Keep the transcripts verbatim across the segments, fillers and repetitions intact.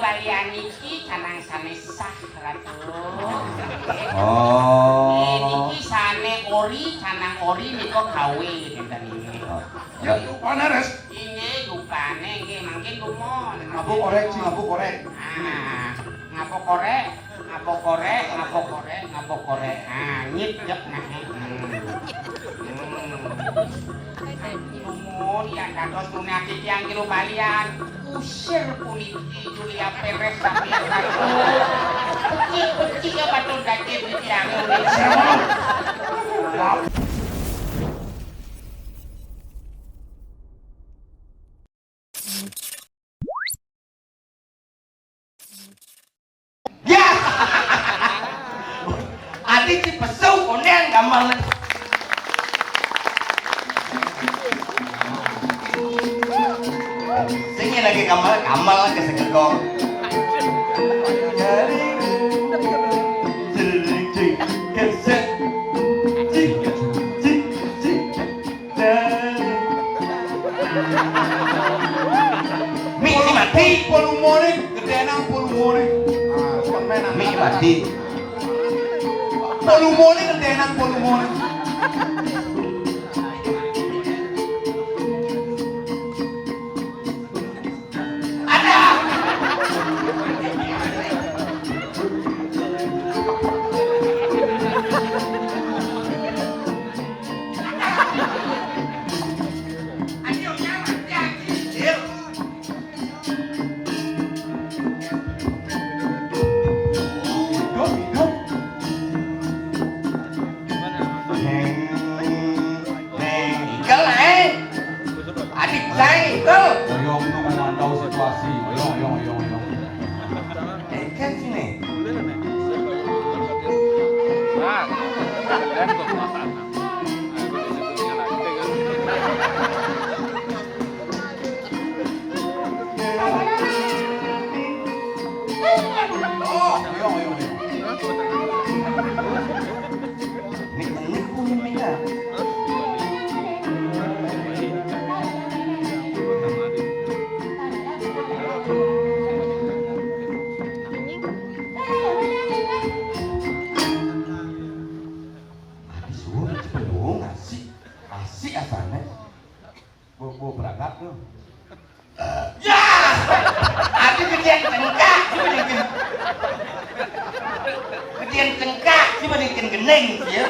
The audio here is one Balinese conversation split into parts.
Kalian niki canang sané sah, Ratu. Oh. Niki sané ori, canang ori nika kawé kinten niki. Oh. Ya, rupane, Res. Inggih, rupane nggih mangkin dumun. Ngabuk korek, Ci, ngabuk korek. Ah, ngabuk korek, ngabuk korek, ngabuk korek, ngabuk korek. Ah, nyit jek nah. Hmm. Hmm. Dumun, ya dados tunati tiang jero balian. Usir puniki Julia Perez sami karo becik-becik ya batul daging di tiang. Ya. Adi ci pesu konden gamal. Sing lagi gamal, gamal ke segegong. Mik mati. Polumoné gedénan polumoné. Ah, permainan. Mik mati. Polumoné gedénan polumoné. Ada. Neng, neng, ikel, eh. Adik saya ikel. Oyong nu memantau situasi. Oyong, oyong, oyong, oyong. Ikel sini. Adi suwun cepet wong asik, asik asane. Bobo berangkat tuh. Ya! Adi gedéan cengkak, cuma bikin gedéan cengkak, cuma bikin geneng ya.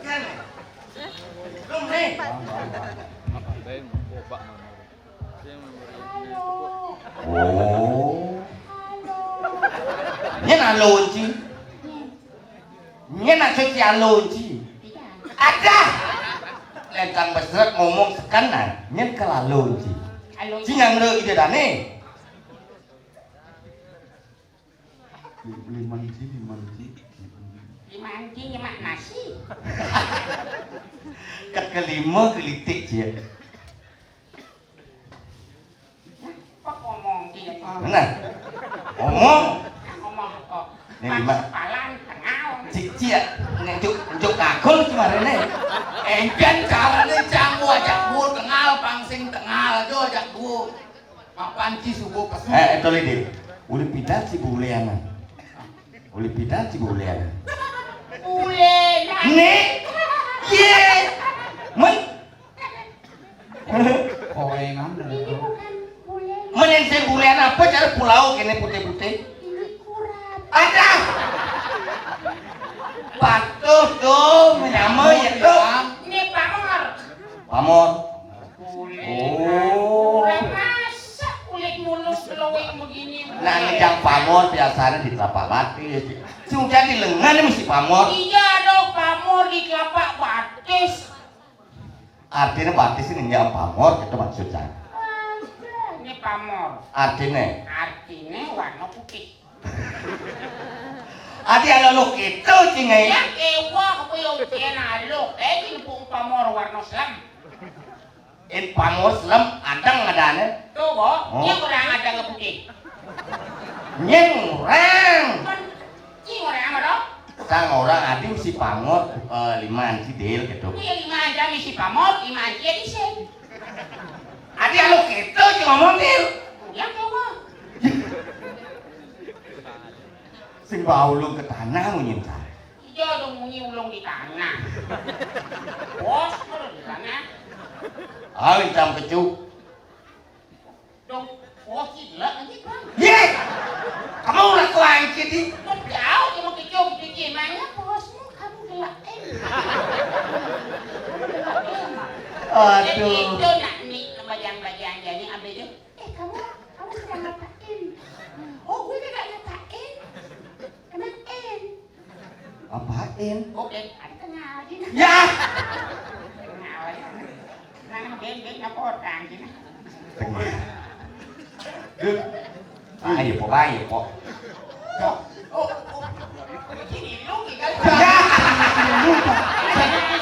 Kan? Belum nih. Oh. Ini nalon sih. Nyén aja ci alon ci. Ada. Lentang besrek ngomong seken nah, nyén kelalon ci. Alon ci. Ci nganggo ide dane. Liman ci, liman ci. Liman ci nyemak nasi. Ket kelima gelitik ci. Kok ngomong ki ya? Nah. Ngomong. Ngomong kok. Ning, Mas Mak. Palan kenal. Cik, cik, ya. Nek juk, juk kagul ki marene. Enjen carane canggu ajak duwe kenal, pang sing kenal aja ajak duwe. Mapan ci subuh pesu. Eh, eh, tole, Dik. Uli pidan ci buleana. Uli pidan ci buleana. Buleana. Nek. Ye. Men Kowengan. Ini bukan bulan. Menen sing bulan apa cara pulau kene putih-putih? Ini kurap. Ada. Patuh tuh, menyama ya tuh. Ini pamor. Pamor. Kulit. Oh. Kurang masak kulit mulus glowing begini. Nah, ngejang pamor biasanya di telapak batis. Sing jadi lengan mesti pamor. Iya dong, pamor di telapak batis. Artinya batis ini yang pamor, itu maksudnya. Ini pamor. Artinya? Artinya warna putih. Adi aluk itu, cing, eh. Yang ewah, apa yang ujian aluk? Eh, ini pung pamor warna selem. In pamor selem, adang adanya. Tuh, kok. Oh. Yang kurang ada ke putih. Nyeng orang. Kan, cing orang apa dong? Sang orang adi mesti pamor, eh, lima anci deal gitu. Iya, lima aja mesti pamor, lima anci ya disin. Adi aluk itu, cing ngomong, Dil. Yang ewah. Sing bawa ulung ke tanah munyi entar. Iya dong munyi ulung di tanah. Bos kalau di tanah. Ah, hitam kecu. Dong, bos gila aja bang. Ye, kamu udah tua aja di. Kok jauh cuma kecu gigi emangnya bosmu kamu gila em. Aduh. Itu nak nih bajang-bajang jadi ambil. Eh, kamu, kamu sedang ngapain? Oh, gue kagak ngapain. Kenapa? Apain? Oke, ada tengah lagi. Ya. Tengah lagi. Nah, ben, ben, apa orang gini? Tengah. Dut. Ayo, Pok, ayo, Pok. Cok. Oh, oh. Ini lu, gitu. Ya. Lu, Cok.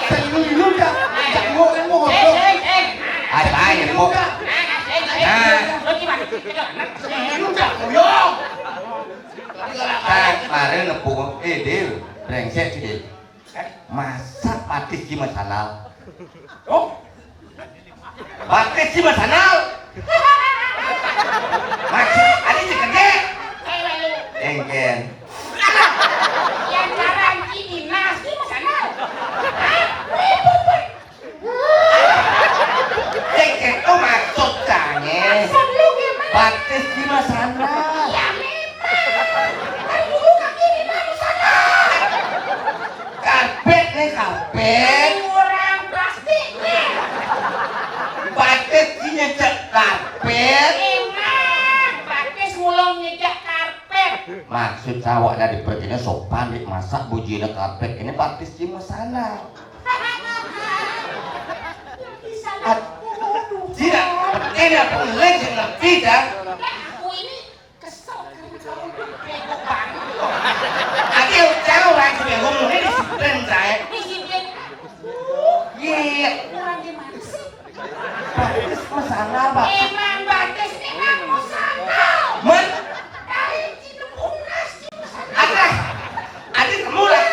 Saya lu, lu, Cok. Cok, gua kan gua Eh, goblok. eh, eh. Ayo, ayo, Pok. Nah, nah, eh, eh. Nah. Lu gimana? Lu, Cok. Yo. Nah, kemarin nepuk, eh, Dil, brengsek sih, Dil. Masa batis cuma sandal? Oh, batis cuma sandal? Maksud, ada sih kerja? Engken. Yang jarang ini nasi mah sana. Hah? Ribut, Pak. Engken tuh maksud jange. Maksud lu gimana? Batis di sana. Ya memang. Kan dulu kaki di mana sana? Karpet nih, karpet. Kurang plastiknya. Batis di nyejek karpet. Emang, batis mulung nyejek karpet. Maksud saya dari perginya sopan, dik, masak bujina karpet ini batis di sana. At-, tidak, tidak boleh ngerti dah. Aku ini kesel karena kamu tuh bego banget loh. Aku tahu lagi bego, ini disiplin saya. Disiplin. Iya. Kurang gimana sih? Batis masalah, Pak. Emang batis, emang masalah. Men? Dari Cibungas, Cibungas. Ada, ada kamu lah.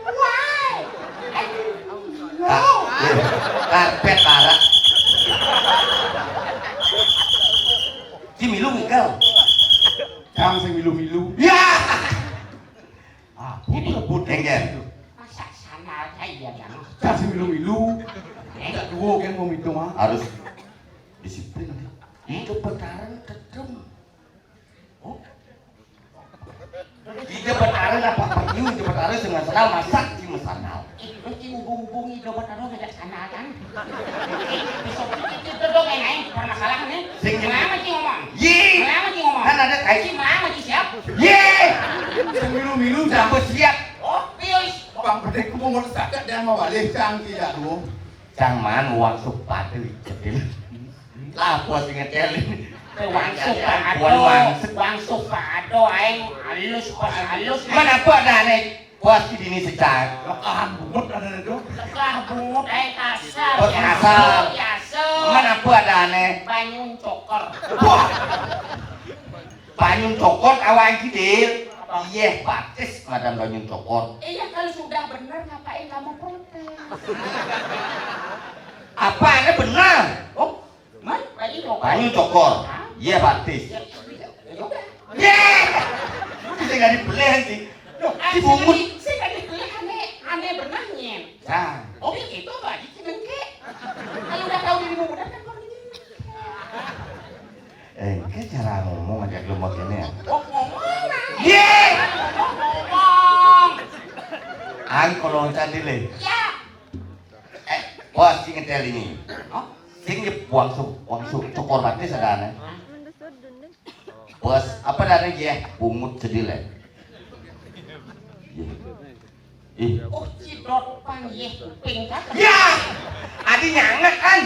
Why? Ah, iya. Karpet parah. Di milu, Mikel. Jangan sing milu-milu. Ya. Ah, ini rebut. Engken. Masa sana aja iya, Bang? Jangan sing milu-milu. Eh? Tidak dua kan mau itu mah. Harus disiplin. Eh? Itu petaran kedem. Oh. Ide petaran apa perlu ide petaran dengan sandal masak di sandal. Eh, lu ki hubung-hubungi ide petaran ngajak sandal kan? Eh, besok itu, itu dong yang lain permasalahan nih. Sing Melama ki ngomong. Ye. Melama ki ngomong. Kan ada kayak Si Melama ki siap? Ye. Sing milu-milu udah siap. Oh, pius. Bang Pedek ku mau sakit dan mau balik cang tidak dulu. Cang man uang sepatu cetil. Lah, bos ngetelin. Wangsuh pado, wangsuh pado, aing halus, pas halus. Mana apa ada nih? Bos di sini secak. Lekahan bungut ada itu. Lekah bungut, aing kasar. Bos kasar. Biasa. Mana apa ada nih? Banyun cokor. Wah. Banyun cokor, awang kidil. Apa? Iya, batis, madam banyun cokor. Iya, kalau sudah benar, ngapain kamu protes? Apa ini benar? Oh, Man, Pak Ino. Pak Ino cokor. Hah? Iya, batis. Ya, ya, ya, ya udah. Ye! Bisa nggak dipeleh sih? Loh, ah, si bungut. Saya nggak dipeleh, aneh, aneh benar, Nyen. Nah. Oke, gitu, Pak Haji, Cibengke. Kalau udah tahu dirimu benar, kan kalau gini. Eh, kayak cara ngomong aja belum pakai ini ya. Oh, ngomong, nah. Ye! Ngomong, ngomong. Ang kolong tadi, Le. Ya. Eh, bos, sing ngetel ini. Hah? Sing nge-, wangsu, wangsu, cokor batis ada aneh. Bos, apa ada aneh ya? Bungut sedih, Le. Iya. Ih. Oh, cidot pang, yeh, kuping, kan? Ya! Adi nyanget, kan?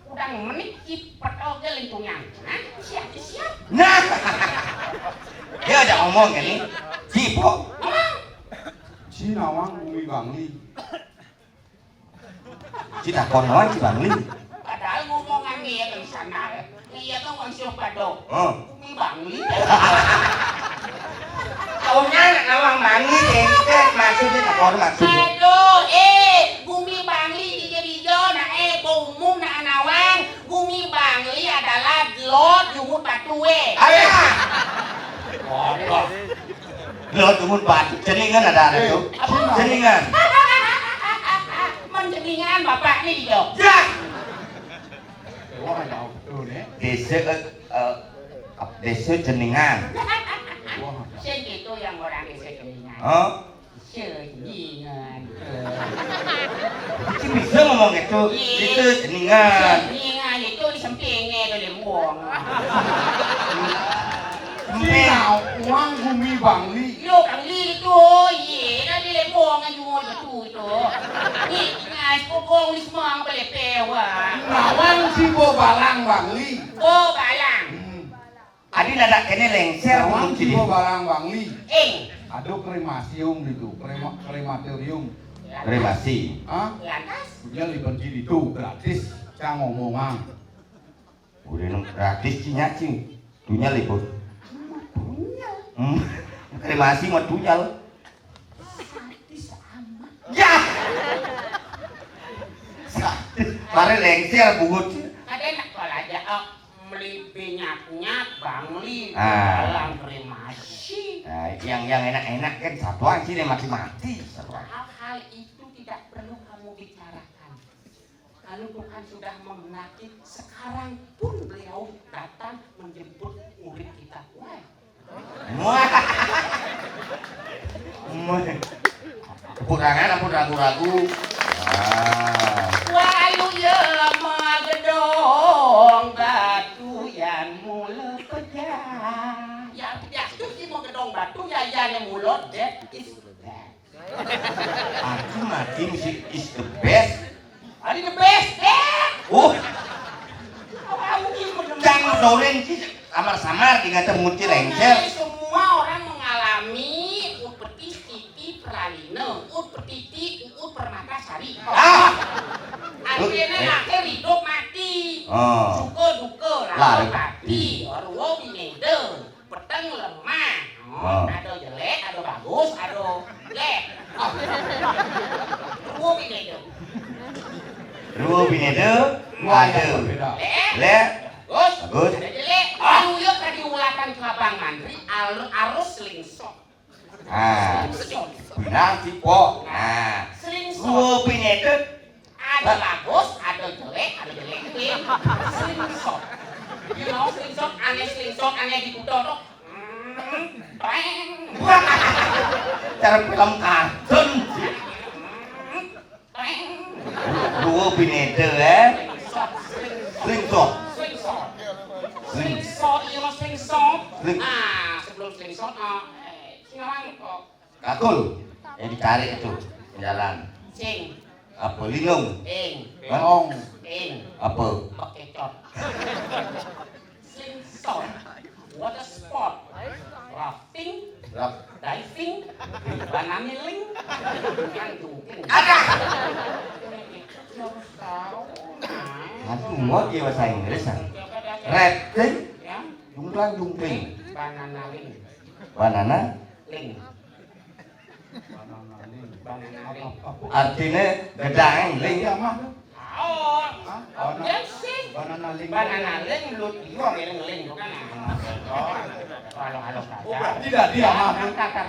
Udah menik, cipet oge lintungan. Hah? Siap, siap. Nah! Dia ajak ngomong, kan, nih? Cipok. Ngomong. Ci nawang bumi Bangli. Ci takon nawang, ci Bangli. Padahal ngomongan dia kan sana. Iya kan, Wang Sioh Pado. Oh. Bumi Bangli. Taunya nawang Bangli, entet, maksudnya takon, maksudnya. Aduh, eh, bumi Bangli, dija-dija, nah, eh, bau umum, nah, nawang. Bumi Bangli adalah lot jumut batu, eh. Ayo. Lho, dumun batuk, ceningan ada, ada tuh. Ceningan. Menceningan bapak nih, Jo. Ya. Wah, ya ampun, ya. Desa, eh, eh, desa ceningan. Sing gitu yang orang desa ceningan. Hah? Seningan. Iki bisa ngomong gitu. Iya. Itu seningan. Seningan itu di sampingnya ada lembong. Sempit. Uang bumi Bangli. Lo Bangli itu, iya, ada lembong aja mau itu itu. Nih, ngas pokok ni semua apa lepewa. Nawang si bo balang Bangli. Bo balang. Hmm. Adi nada kene lengser. Bawang bulu cili. Jiwa barang Bangli. Ing. Ada kremasium gitu, krema, krematorium. Kremasi. Hah? Lantas? Dunia liban cili itu gratis. Cang ngomongan. Udah nang gratis cinya cing. Dunia libur. Dunia. Hmm. Kremasi mah dunia. Sadis amat. Ya. Sadis. Mari lengser bungut. Ada enak kalau aja, oh, meli benyaknya Bangli, ah, dalam kremasi. Nah, yang, yang enak-enak kan satuan sini mati-mati satuan. Hal-hal itu tidak perlu kamu bicarakan. Kalau Tuhan sudah menghendaki, sekarang pun beliau datang menjemput murid kita. Wah. Wah. Tepuk tangan ampun ragu-ragu. Ah. Walu ya magedong batu yan mula pejah. Ya, ya, tu si magedong batu ya, ya ni mulut, that is bad. Aku mati mesti is the best. Adi the best, deh. Oh. Jangan doren sih, samar-samar dikata muti lengser. Semua orang mengalami ut petiti peralina, ut petiti, ut permata sari. Ah. Artinya eh, lahir, hidup, mati. Oh. Suka duka, lahir, mati. Ruwa bineda. Peteng lemah. Oh, ah, ada jelek, ada bagus, ada jelek. Ruwa bineda. Ruwa bineda, ada. Lek, bagus, bagus, ada jelek. Lalu ya tadi ulatan cabang mantri, al-, arus slingsot. Ah. Slingsot. Benar, Cipok. Ah. Slingsot. Ruwa bineda. Ada bagus, ada jelek, ada jelek. Slingshot. You know, slingshot, aneh slingshot, aneh di kuda tuh. Hmm, bang. Cara film kartun. Hmm, bang. Dua bineda, eh. Slingshot, slingshot. Slingshot. Slingshot, iya, Mas, slingshot. Sling- Nah, sebelum slingshot, ah, eh, sekarang kok Kakul yang dicari itu jalan. Sing. Apa? Linglung. Ing. Hah? Ong. Ing. Apa? Bekecot. Slingshot. Water sport. Rafting. Raf- Diving. Banana ling. Yang jungkir. Ada. Harus tahu, nah. Aduh, mau dia bahasa Inggris, ah. Rafting. Ya. Jungklang jungkling. Banana ling. Banana. Ling. Artinya gedang ling. Oh, dancing. Banana ling. Banana ling, lut, iya, ngeling-ngeling, bukan? Halo-halo saja. Oh, berarti dah dia mah.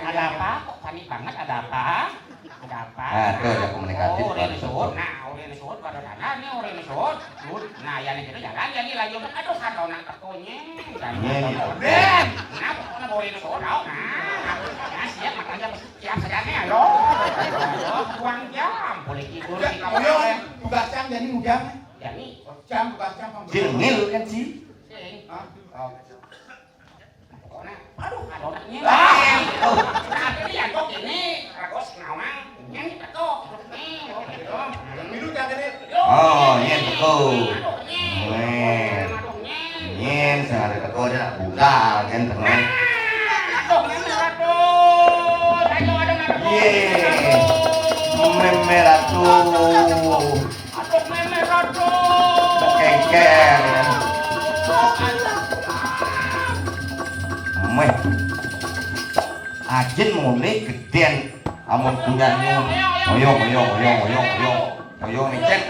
Ada apa? Kok panik banget? Ada apa? Ada apa? Ah, tuh ada komunikatif. Oh, udah disebut. Nah, udah disebut pada tanah, ini udah disebut. Nah, ya, nih, kita jalan, ya, nih, lanjut. Aduh, kata anak tekonya. Iya, iya. Ben! Kenapa kok nggak udah disebut? Tahu, nah. Nah, siap, makanya siap saja, nih, ayo. Ayo, buang jam. Boleh tidur di kamar. Ayo, tugas jam jadi mudah. Jadi, jam, tugas jam, kamu. Jengil, kan, sih? Sing. Hah? Oh. Aduh, aduh, nyén. Ah, aduh. Nah, tapi ya, kok ini, ragus nawang, nyén teko, nih, oh, gitu. Minum jangan ini. Oh, nyén teko. Aduh, nyén. Weh. Aduh, nyén. Nyén, sing arep teko aja nak budal, kan, tengah. Aduh, nyén, aduh. Ayo, aduh, aduh. Yé. Mémé ratu. Aduh, mémé, aduh. Kékér. Méh. Ajin mulih gedén amun punyanyi. Oyong, oyong, oyong, oyong, oyong. Oyong, nih, Cén.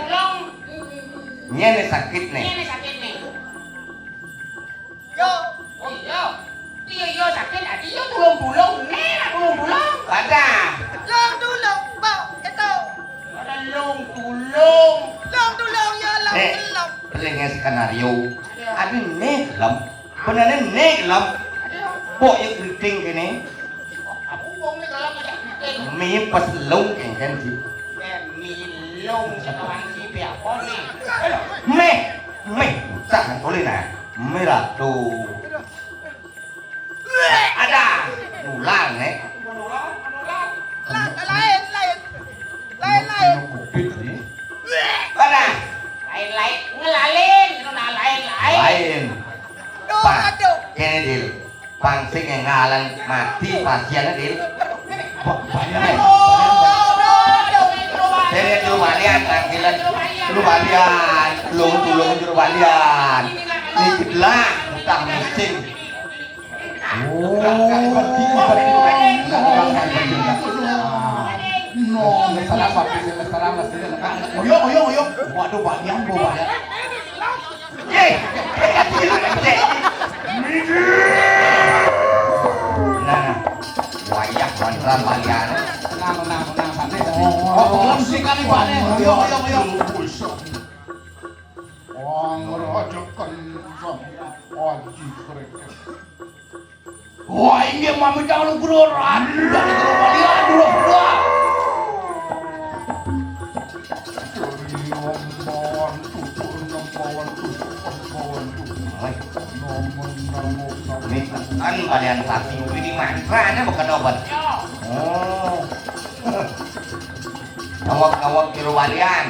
Nyén nih sakit, nih. Nyén nih sakit, nih. Yo. Oh, iya. Iya, iya, sakit, Adi. Kanario. Adi né gelem. Benerné né gelem. Mbok ya kriting kéné. Mie pas lung kéngkén sih. Mie lung sekawan si apa nih? Méh, méh, tak boleh nah. Méh ratu. Ada. Nular, Nek. La-, lain, lain. Lain, lain. Kena covid tadi. Ada. Lain, lain. Ngelalin, itu nah lain, lain. Lain. Duh, Pak, aduh. Kene, Dil. Pang sing ngalan mati pasiennya, Dil. Ba-, bayar. Aduh, aduh, aduh. Kene, Juru Balian, panggilan Juru Balian. Lu tulung Juru Balian. Ini gelah, utang miskin. Oh. No, mesra apa? Mesra apa? Oyo, oyo, oyo. Waduh, banyak, Bu, banyak. Ye. Nah, wayah mantra balian. Tenang, tenang, tenang, santai, santai. Oh, belum sih kali, Pak, nih. Oyo, oyo, oyo. Wah, ngerajakan sama Haji Kreket. Wah, inggih mami jangan guru ratu dari guru balian dulu, dulu. Dari omongan tutur ngembawan tutur ngembawan tutur. Nih, kan balian sapi ini mantranya bukan obat. Oh. Ngawak-ngawak jero balian.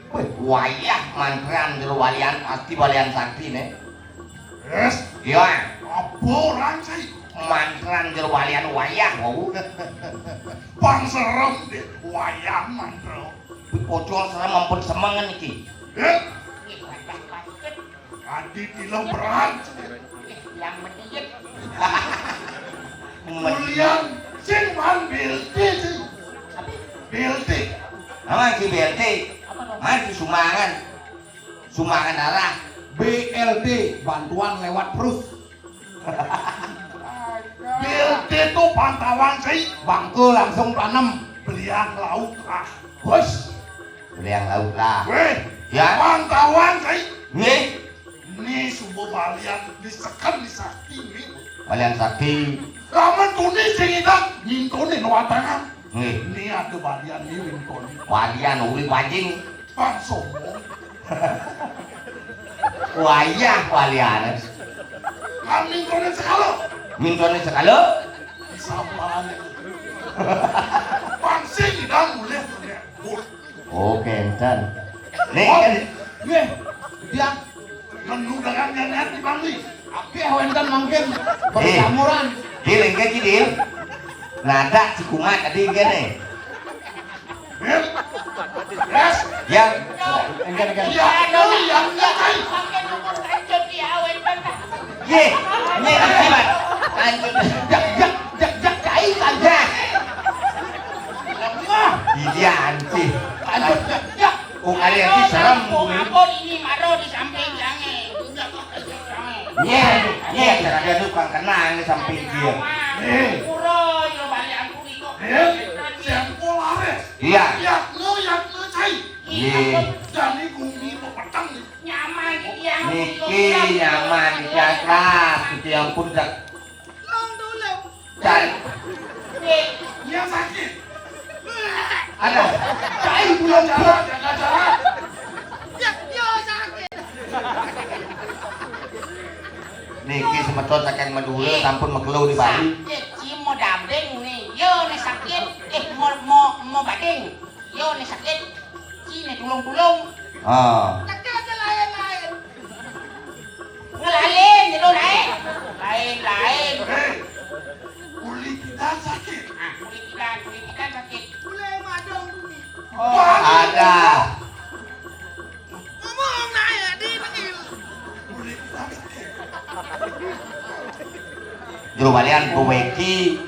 Wih, wayah mantran jero balian, pasti balian sakti nih. Yes. Iya. Apa orang sih? Mantran jero balian wayah wau. Pang serem deh, wayah mantra. Pocong serem ampun semengen iki. Eh? Adi tilang berat. Yang menit. Kulian sing man B L T sih. B L T. Aman si B L T. Man si sumbangan. Sumbangan darah. B L T, bantuan lewat perut. B L T tuh pantauan sih. Bangku langsung tanam. Belian lauk ah. Bos. Belian lauk lah. Weh, ya. Pantauan sih. Nggih. Ini subuh balian diseken di sakti nih. Balian sakti. Lamun tuni sing idang, mintone nuatangan. Nggih. Ini ada balian nih mintone. Balian uli bajing. Bang sombong. Wayah balian. Kan mintone sekalo. Mintone sekalo. Sampane. Bang sing idang mulih. Oh, kenten. Nih, oh, kan. Nggih. Dia menu dengan nyanyian di Bangli. Akeh wenten mangkin berjamuran. Dil, engke iki, Dil. Nada si kumat tadi engke nih. Dil. Yes. Ya. Engke, engke. Ya, yang nyatai. Ye, ye, iki, Mas. Lanjut. Jak, jak, jak, jak, cai, lanjut. Iya, anjing. Lanjut, jak, jak. Oh, kali ini serem, ampun, bumi. Ampun, ini maro di samping jange. Nye, nye, cara dia tuh kang kenang di samping dia. Nye. Pura, yo balik aku iko. Nye, siang polares. Iya. Yak no, yak no, cai. Iya. Jani bumi mau peteng nih. Nyaman, iya. Niki nyaman, niki akrab, niki ampun, dak. Long dulu. Cai. Dia sakit. Ada. Cai bulan jalan, jaga jalan. Ya, ya sakit. Niki semeton saking Madura sampun mekelo di Bali. Sakit, ci mau dabing nih. Yo, nih sakit. Eh, mau, mau, mau bading. Yo, nih sakit. Ci nih tulung-tulung. Ah. Sakit aja lain-lain. Ngelalin, gitu, lain. Lain-lain. Hei, kulit kita sakit. Ah, kulit kita, kulit kita sakit. Kulit madong bumi. Oh, ada. Ngomong naik di negeri. Kulit kita sakit. Jero balian kuweki.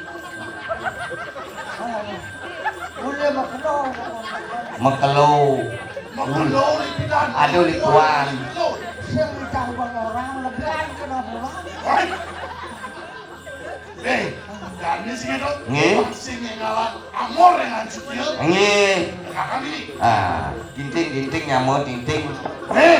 Mekelo. Mekelo lipitan. Aduh, lipuan. Sing ngundang wong orang lebihan kena pulang. Eh, jani sing itu. Nggih. Sing ngalah amor dengan sipil. Nggih. Kakak ini. Ah, tinting, tinting, nyamuk, tinting. Eh.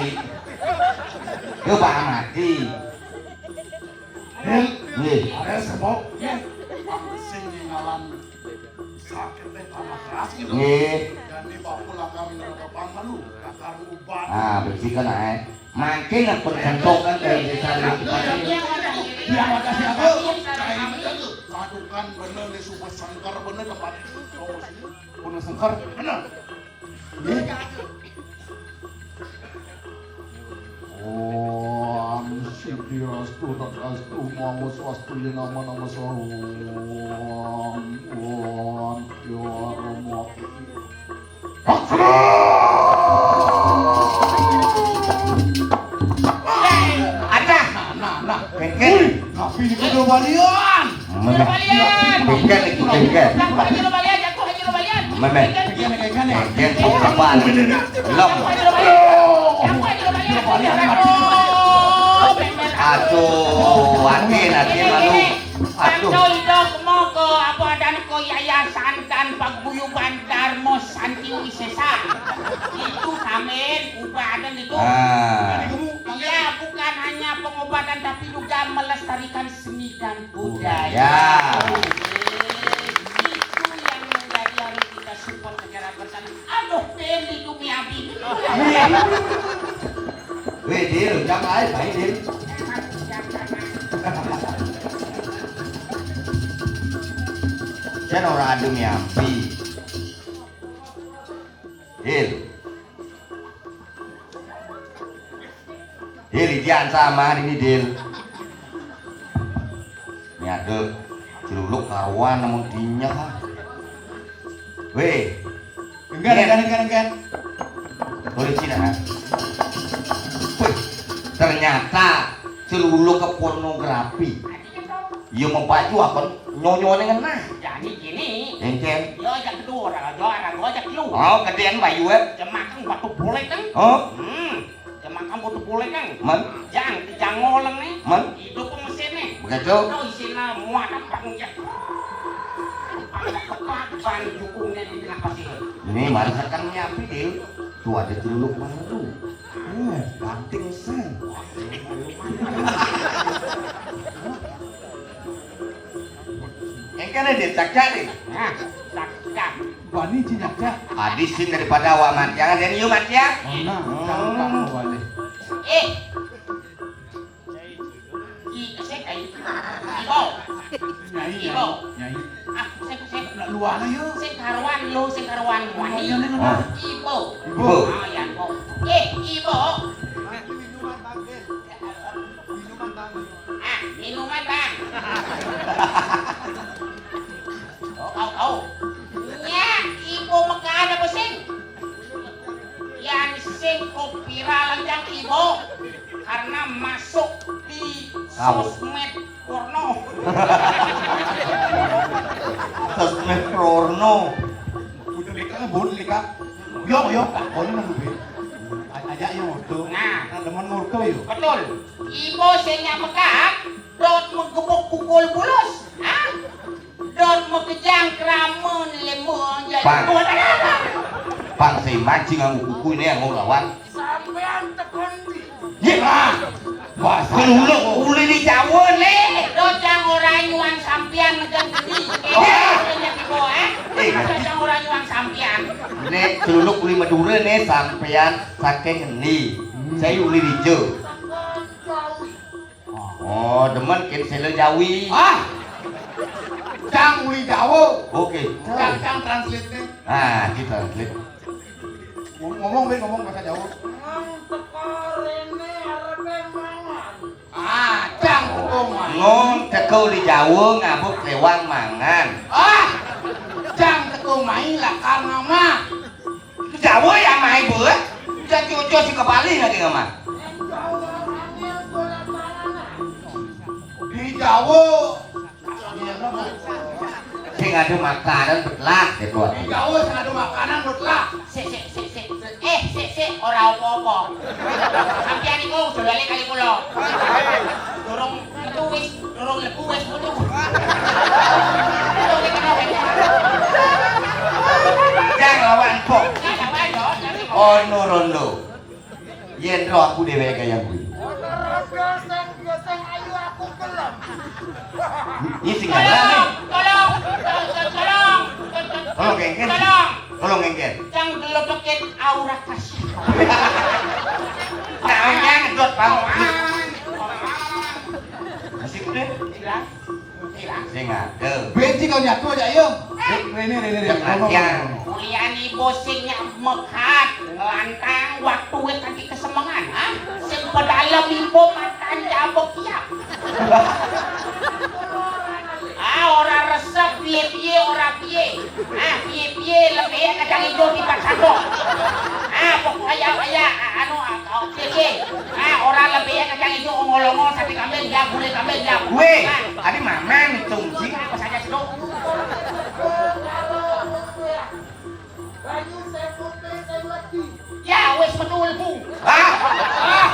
Yo, Pak Amadi. Nggih. Arep sapa? Nggih. Aku sing ngalan sakit tambah keras gitu. Nggih. Jadi Pak Pulaka minum ke Pangmalu, kakar ubat. Ah, bersihkan ae. Mangke ngepun kantong kan dari desa. Dia ada siapa? Lakukan bener nih, super sengkar bener tempat itu. Pun sengkar. Bener. Nggih. Om Sidi Astu Tadastu Mamu Swastu Yenama Nama Swahu. Om Om Yono Moki. Ada. Nah, nah, nah. Kengken. Tapi ini kudu balian. Mana? Balian. Kengken iki, kengken. Jatuh aja lo balian, jatuh aja lo balian. Mana? Kengken, kengken. Kengken, kok kapan? Lem. Aduh, hati, hati malu. Aduh. Ido kemo ke apa dan ke yayasan dan paguyuban Darmo Santi Wisesa. Itu samin ubadan itu. Ah. Iya, bukan hanya pengobatan tapi juga melestarikan seni dan budaya. Budaya. Itu yang menjadi harus kita support secara bersama. Aduh, Peli Dumiabi. Weh, Dil, jangan aja, Pak Dil. Saya orang adu miampi. Dil. Dil, idian sama hari ini, Dil. Ini ada celuluk karuan namun dinyah. Weh. Enggak, enggak, enggak, enggak. Boleh Cina, kan? Wih, ternyata celuluk ke pornografi. Iya mau baju apa? Nyonyone ngenah. Jadi gini. Engken. Yo, jangan Ora aja, ora aja lu. Oh, gedéan bayu, eh. Jemakang batu bolek kan? Oh. Hmm. Jemakang batu bolek kan? Man. Jang, di jangoleng nih. Man. Hidup mesinnya. Begitu. Itu isinya muatan pang ya. Pang kepak, ban jukungnya di tengah pasir. Ini marasakan nyampi, Dil. Tuh ada celuluk baru. Eh, banting sen. Engkene dicak-cak nih. Nah, cak-cak. Wani cak-cak. Adi sing daripada awak mati. Jangan dan yuk mati ya. Nah, hmm. Kamu wani. Eh. I, sik, ai. Ibu. Nyai, Ibu. Nyai. Ah, sik, sik. Nak luar aja. Sing karuan lu, sing karuan wani. Oh, iya, iya. Ibu. Ibu. Ah, ya, Ibu. Eh, Ibu. Ah, minuman, Bang. Oh, oh, oh. Nya, Ibu mekaan apa sing? Yan sing kopira lanjang Ibu karena masuk di sosmed porno. Sosmed porno. Udah lika, bon lika. Yo, yo, tak boleh nang gue. Aja yang waktu. Nah. Nah, teman ngurto yo. Betul. Ibu sing nyamekak, dot menggebuk pukul bulus. Hah? Dot makejang kramen lemo aja. Pang. Pang, sing mancing nganggo kuku ini nganggo lawan. Sampean teko ndi? Yé, Pak. Wah, ulih di Jawa, Le. Dot yang ora nyuwang sampean nekan ndi? Wah. Kene iki kok, eh? Eh. Dot yang ora nyuwang sampean. Nek celuluk uli Madura nih sampean saking ngendi? Hmm. Saya uli Rijo. Teko Jawi. Oh, demen kin sela Jawi. Ah. Cang uli Jawa. Oke. Cang, cang translate nih. Ah, kita translate. Ngom-, ngomong, Ben, ngomong bahasa Jawa. Nang teko rene arepe mangan. Ah, cang teko mangan. Ngom teko uli Jawa ngabuk lewang mangan. Ah. Cang teko mai lakar nama. Jawa ya mai buat. Cang cucu si kepali lagi ngama. Di Jawa. Sing ada makanan betlak gitu. Di Jawa sing ada makanan betlak. Sik, sik, sik, sik. Eh, sik, sik, ora apa-apa. Sampeyan iku aja lali kali kula. Durung metu wis, durung lebu wis metu. Jangan lawan kok. Jangan lawan kok. Ono rondo. Yén roh aku dhéwék kaya kuwi. Ana raga sing ya sing ayu aku gelem. Iki sing tolong, tolong, tolong, tolong. Tolong, Kengken. Tolong. Tolong, Kengken. Cang gelodokin aura kasih. Tangannya ngedot, Bang. Masih kudu. Hilang. Sing ada. Benci kau nyatu aja, ayo. Rene, rene, rene. Ngomong, ngomong. Kuliah ni bosingnya mekat, ngelantang, waktu wis kanthi kesemengan, ha? Sing pedalem ibu matan jambek kiap. Ah, ora resep piye-piye, ora piye. Ah, piye-piye lebih kacang hijau di Pak Sandok. Ah, pokoknya kaya, kaya, anu, ah, Oke, oke. Ah, ora lebih kacang ijo ongol-ongol sate kambing ya, gulai kambing ya. Weh, adi maman cung sih. Apa saja sedok? Banyu sepute saya lagi. Ya, wis metu lebu. Hah? Ah.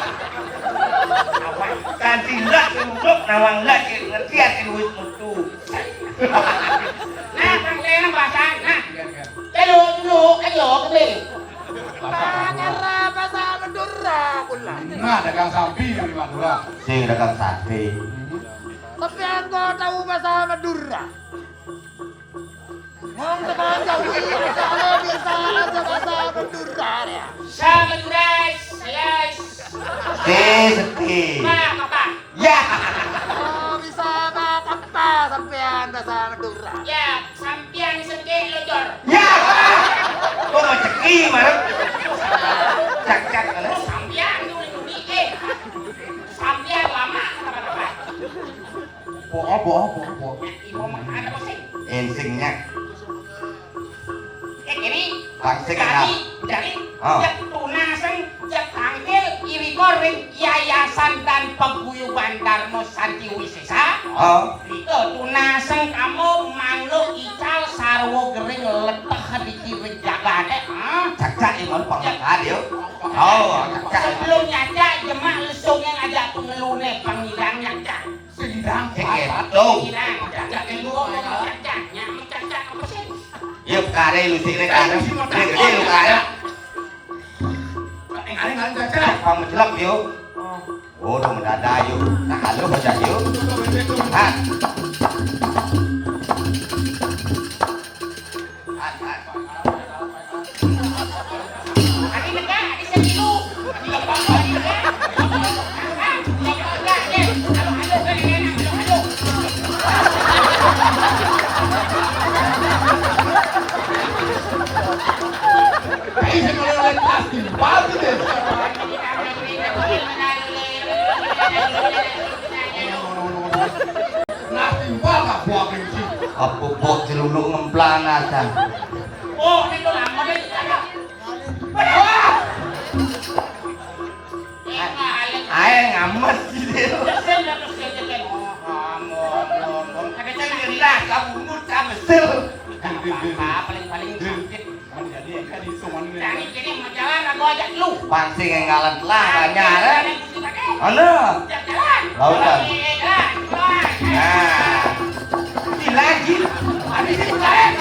Apa? Kanthi ndak tunduk nawang lagi ngerti ati wis metu. Nah, Bang Lena bahasa. Nah. Telu, telu, ayo kembali. Bahasa Madura. Bahasa Madura kula. Nah, dagang sampi di Madura. Sing dagang sate. Tapi engko tahu bahasa Madura. Wong tekan jauh ini, kalau bisa aja bahasa Madura ya. Bahasa Madura, yes. Sing, sing. Nah, apa? Ya. Oh, bisa apa sampean bahasa Madura? Ya, sampean sing locor. Ya. Kok rezeki, Mar? Cak, cak, mana? Sampean dulu, dulu, eh. Sampean lama, apa, apa? Apa, apa, apa, apa? Imo makan apa sih? Ensingnya. Eh, ini. Pangsing jari, enak. Jari, ah. Cek tunaseng, cek tangkil, iriko ring Yayasan dan Paguyuban Darma Santi Wisesa. Ah. Riko tunaseng kamu manuk ical sarwa gering leteh Kadiki jagane, ah. Cacak ya, mau pangkat yo. Oh, cacak. Sebelum nyacak, jemak lesung yang aja pengelune pangidang nyacak. Singidang. Cek itu. Pangidang, cacak yang dua, mau cacak, nyak mau cacak apa sih? Ya, perkara lu sih, ini kan. Ini gede lu kaya. Ngalih-ngalih cacak. Pang mencelok yo. Oh. Waduh, mendadak yo. Nah, halo aja yo. Hat. Hat, hat. Adi negak, adi satu. Adi apa, adi negak? Adi apa, adi apa? Adi apa, adi apa? Halo, halo, halo, halo, halo. Adi satu, halo, halo, halo. Nah, timpal lah buah bensin. Apa buah celuluk ngemplang asan. Oh, ini tuh lama deh, kita. Wah! Ae ngames gitu. Nah, kamu mut kamu mesil. Apa-apa, paling-paling sakit. Jadi, kan hitungan ini. Jadi, jadi, mau jalan, aku ajak lu. Pancing yang ngalan telah, banyak, eh? Ada. Jalan. Lautan. Jalan, jalan. Nah. Ini lagi. Habis ini, jalan.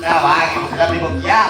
Nah, bang, sudah bingung ya.